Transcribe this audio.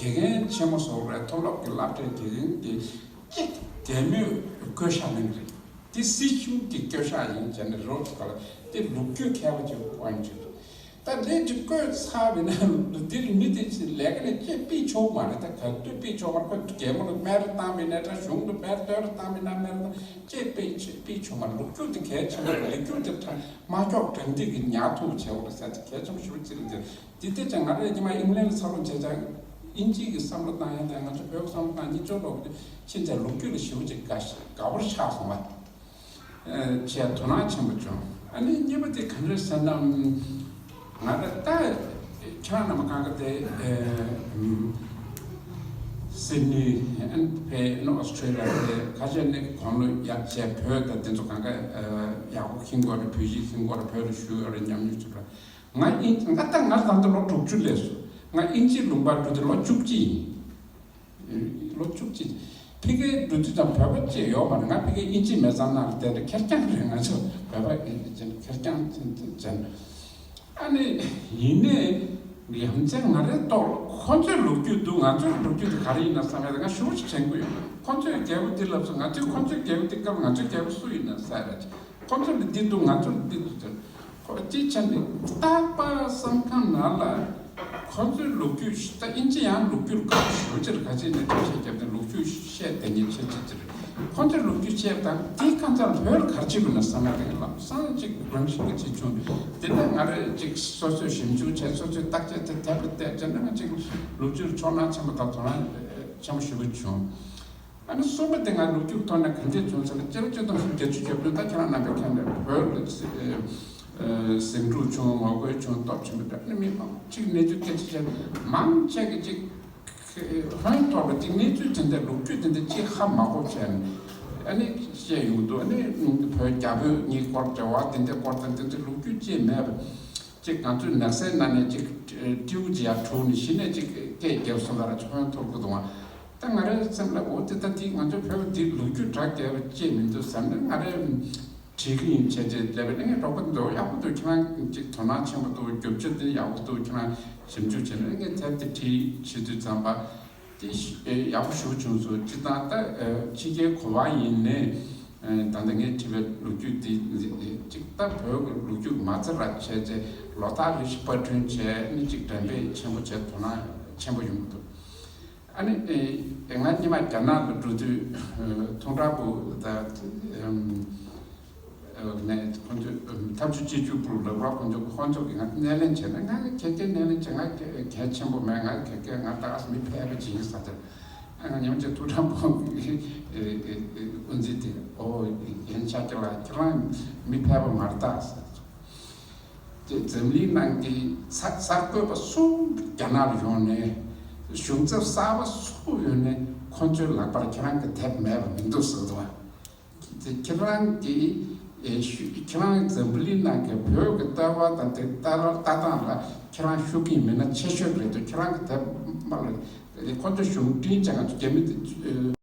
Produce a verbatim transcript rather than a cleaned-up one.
དགེ་རྒན་ཆེན་མོ་སོགས་རེད། མཐོ་སློབ་ཀྱི་སློབ་གྲྭའི་དགེ་རྒན་གྱི་གཅིག་དེ་མོས་བསྐོ་བཞག་གནང་གི་རེད། དེ་སྲིད་གཞུང་གི་བསྐོ་བཞག་ཡིན་བྱས་ནས་རོགས་ག་ལ་དེ་ལོ་རྒྱུས་མཁས་པ་ཅིག་དབང་བྱེད་འདུག་ད་ལས་དེ་བསྐོས་ཚར་བས་ན་འདིར་མི་དེ་ལས་ཀ་ནས་ཅེས་ཕུད་ཆོག་མ་རེད། ད་ག་དུས་ཕུད་ཆོག་མ་རེད། ཁོ་རྒྱལ་མོ་ལ་སྨད་ར་བཏང་བས་ན་འདྲ། གཞུང་ལ་སྨད་སྟོན་ར་བཏང་བས་ན་སྨད་ར་བཏང་ཅེས་ཕུད་ཕུད་ཆོག་མ་རེད། ལོ་རྒྱུས་དེ་གལ་ཆེན་པོ་རེད། ལོ་རྒྱུས་དེ་དྲང་མ་འཁྱོག་དྲང་བདེན་གྱི་ཉར་ཐུབ་བྱེད་དགོས་རེད་ཟེར་དེ་གལ་ཆེན་པོ་ཞེ་པོ་ཅིག་རེད། འདི་དེ་ཙང་ང་རང་ཉི་མ་ཨིང་ལན་ལ་འཚར་ལོངས་བྱས་ཙང་ཨིན་ཇིའི་གི་བསམ་བློ་བཏང་ཡ་དང་ང་ཚོ་བོད་ཀྱི་བསམ་བློ་བཏང་གཉིས་ཆོག་ལོག་ཕྱིན་ཙང་ལོ་རྒྱུས་ལ་ཞེ་པོ་ཅིག་དགའ་ཞིང་དགའ་བོར་ཆགས་སོང་བ། ཨ། བྱས་དོ་སྣང་ཆེན་པོ་བྱུང་། ཨ་ནི་གཉིས་པ་དེ་ག་འདྲ་ཟེར་ན། ང་རང་ད་ཁྱེད་རང་རྣམ་པ་གང་ག་དེ་སིད་ནི་ཨན་ཕེ་ཨན་ཨོ་སི་ཊྲེ་ལི་ཡ་དེ་ཁ་ཤས་ནས་དགུང་ལོ་ཡར་བྱས་བོད་དང་དེ་ཚོ་གང་ག་ཡག་པོ་ཤེས་ཀྱི་ཡོད་རེད། བོད་གཞས་ཤེས་ཀྱི་ཡོད་རེད། བོད་ལ་བཞུགས་ཡོད་རེད། ཉམས་མྱོང་ཅིག་རེད། ང་ཨིན་ང་ད་ང་ད་ལྟ་ལོ་དྲུག་ཅུ་སླེབས་སོང་། ང་ཨིན་ཇིའི་ལུང་པར་འགྲོ་དུས་ལོ་བཅུ་གཅིག་ཡིན། ལོ་བཅུ་གཅིག་ཕ་གིར་འགྲོ་དུས་ཙམ་བོད་པ་ཅིག་ཡོད་མ་རེད། ང་ཕ་གིར་ཨིན་ཇི་མི་ཚང་ནང་ལ་བསྡད་ནས་ཁེར་རྐྱང་རེད། ང་ཚོ་བོད་པ་ཨིན་ཇི་ཁེར་རྐྱང་ཅན་ཅན། ཨ་ནི་ཡིན་ནའི་ཡ་མཚན་ང་རའི་ཐོག་ལ་ཁོ་ཚོའི་ལོ་རྒྱུས་འདུག་ང་ཚོའི་ལོ་རྒྱུས་དེ་ག་རེ་ཡིན་ན་བསམ་ཡ་དེ་ང་ཞེ་པོ་ཅིག་དྲན་གྱི་ཡོད། ཁོ་ཚོས་རྒྱལ་པོ་འདི་ལབ་སོང་། ང་ཚོས་ཁོ་ཚོའི་རྒྱལ་པོ་འདི་སྐབས་ང་ཚོའི་རྒྱལ་པོ་སུ་ཡིན་ན་ཟེར་ར། ཁོ་ཚོ་ལ་འདི་འདུག་ང་ཚོ་ལ་འདི་འདུག་ཟེར། ཁོ་ཅིག་ཆ་ནས་རྟག་པར་བསམ་ཁང་ནང་ལ་ཁོ་ཚོའི་ལོ་རྒྱུས་ཤིག་ད་ཨིན་ཇི་ཡང་ལོ་རྒྱུས་ཁག་ཞེ་པོ་ཅིག་ལ་ག་ཅིག་ནས་འགྲེལ་བཤད་བརྒྱབ་ནས་ལོ་རྒྱུས་བཤད་བསྡད་མཁན་ཆེ་ཆེ་ཅིག་རེད། ཁོ་ཚོའི་ལོ་རྒྱུས་བཤད་དང་དེའི་ཁ་མཚར་བོད་ལ་ག་རེ་བྱེད་དགོས་ན་བསམ་ཡ་དེ་ལམ་སང་ཅིག་རང་བཞིན་གྱིས་བྱེད་བྱུང་། དེ་ནས་ང་རེ་ཅིག་སོ་སོས་ཞིབ་འཇུག་བྱས། སོ་སོས་བརྟག་དཔྱད་དེ་དེབ་ལ་བལྟས་བྱས་ན་ང་ཅིག་ལོ་རྒྱུས་ལ་ཕྱོགས་སྣང་ཆེན་པོ་དང་དོ་སྣང་ཆེན་པོ་ཞེ་པོ་བྱུང་། ཨ་ནི་གསུམ་པ་དེ་ང་ལོ་རྒྱུས་ཐོག་ནས་ག་འདྲས་བྱུང་ཟེར་ན། སྤྱི་ལོ་ཆིག་སྟོང་དགུ་བརྒྱ་བརྒྱད་ཅུ་གྱ་བདུན། ད་ཁྱེད་རང་རྣམ་པས་མཁྱེན་པས། བོད་ལ་ཟིང་འཁྲུག་བྱུང་། ངོ་རྒོལ་བྱུང་། སྟོབས་ཆེན་པོ་འདྲ། ཨ་ནི་མི་མང་ཅིག་གནས་ཚུལ་སྐད་ཆ་བཤད། མང་ཆེ་གི་ཅིག་ཧོན་ཐོག་ལ་ཅིག་གནས་ཚུལ་དེ་འདྲ་ལོ་རྒྱུས་དེ་འདྲ་ཅིག་ཧ་མ་གོ་བྱས་ནས་ཨ་ནི་བཤད་ཡོང་འདུག་ཨ་ནི་བོད་རྒྱ་བོད་གཉིས་སྐོར་འབྲེལ་བ་དེ་འདྲ་སྐོར་དང་དེ་འདྲ་ལོ་རྒྱུས་ཅིག་མེད་པ། ཅིག་ང་ཚོའི་ནགས་ཚལ་ནང་ནས་ཅིག་སྤྲེའུ་ཅིག་ཡར་འཁྲུགས་ནས་གཞི་ནས་ཅིག་སྐད་བརྒྱབ་སོང་ལ་ར་ཆོག་ཡང་ཐོར་གི་འདུག་ཨ། ད་ང་རའི་སེམས་ལ་འོ་དེ་ད་དེ་ང་ཚོའི་བོད་པ་འདི་ལོ་རྒྱུས་གྲགས་བརྒྱབ་པ་ཅིག་མི་འདུག་བསམ་ནས་ང་རའི་བྲིས་གི་ཡིན་བྱས་བྱས་བསྡད་པ་ནས། ངས་རོགས་པ་འདུག་ཡག་པོ་འདུག་ཁྱེད་རང་ཅིག་དོ་སྣང་ཆེན་པོ་འདུག་རྒྱབ་ལྗོངས་འདི་ཡག་པོ་འདུག་ཁྱེད་རང་ཞིབ་འཇུག་བྱས་ནས། ངས་དེབ་དེ་བྲིས་བྱེད་དུས་ཙམ་པ། དེ་ཡག་པོ་ཞེ་པོ་བྱུང་སོང་། སྤྱིར་བཏང་ད་ཕྱི་རྒྱལ་གོ་བ་ཡིན་ནའི་ད་ལྟ་ངས་བྲིས་པའི་ལོ་རྒྱུས་འདི་གཅིག་ད་བོད་ཀྱི་ལོ་རྒྱུས་མ་རྩ་ར་བྱས་བྱས་ལོ་རྟགས་རེ་ཞིག་པར་སྐྲུན་བྱས་ནས་ཅིག་འགྲེམས་སྤེལ་ཆེན་པོ་བྱས་དོ་སྣང་ཆེན་པོ་ཡོང་གི་འདུག་ཨ་ནི་ང་སྔོན་མ་རྒྱ་ནག་ལ་འགྲོ་དུས་ཐུང་དྲག་པོ་ད་ནས་ཁོང་ཚོས་འཐབ་ཇུས་གཅིག་གྱུར་པུའུ་ལབ་རོགས། ཁོང་ཚོ་ཁོང་ཚོ་གིས་ང་སྣེ་ལེན་བྱས་ན། ང་གི་ཁྱེད་ཀྱི་སྣེ་ལེན་བྱས། ང་གལ་ཆེན་པོ་མེད། ང་གལ་ང་ད་མི་ཕལ་པ་ཅིག་ཡིན་ས་དེར། ང་ཉམས་ཆེ་ཐུགས་དྲང་པོ་དབུ་འཛིན་དེ་ཨོ་ཡན་ཆད་ཀྱི་ལ་ཁྱེད་རང་མི་ཕལ་པ་མ་རེད་ད་ཟེར། དེ་འཛམ་གླིང་ནང་གི་ས་གསར་འགོད་པ་སུ་རྒྱ་ནག་ལ་ཡོང་ནས་གཞུང་ཚབ་གསར་པ་སུ་ཡོང་ནས་ཁོང་ཚོའི་ལག་པར་ཁྱེད་རང་གི་དེབ་མེད་པ་མི་འདུག་ཟེར་འདུག་བ། དེ་ཁྱེད་རང་གི་ཨེ་ཤུ་ཁྱེད་རང་འཛམ་བུ་གླིང་ནང་གི་བོད་ཀྱི་ལྟ་བ་དང་དེ་ལྟ་ལྟ་སྟངས་ལ་ཁྱེད་རང་ཤུགས་རྐྱེན་མེད་ན་ཆེ་ཤོས་རེད་འདུག་ཁྱེད་རང་གི་དེབ་མ་ལ་དེ་ཁོ་ཚོ་གཞུང་འབྲེལ་བྱས་ང་ཚོ་རྒྱ་མི་དེ་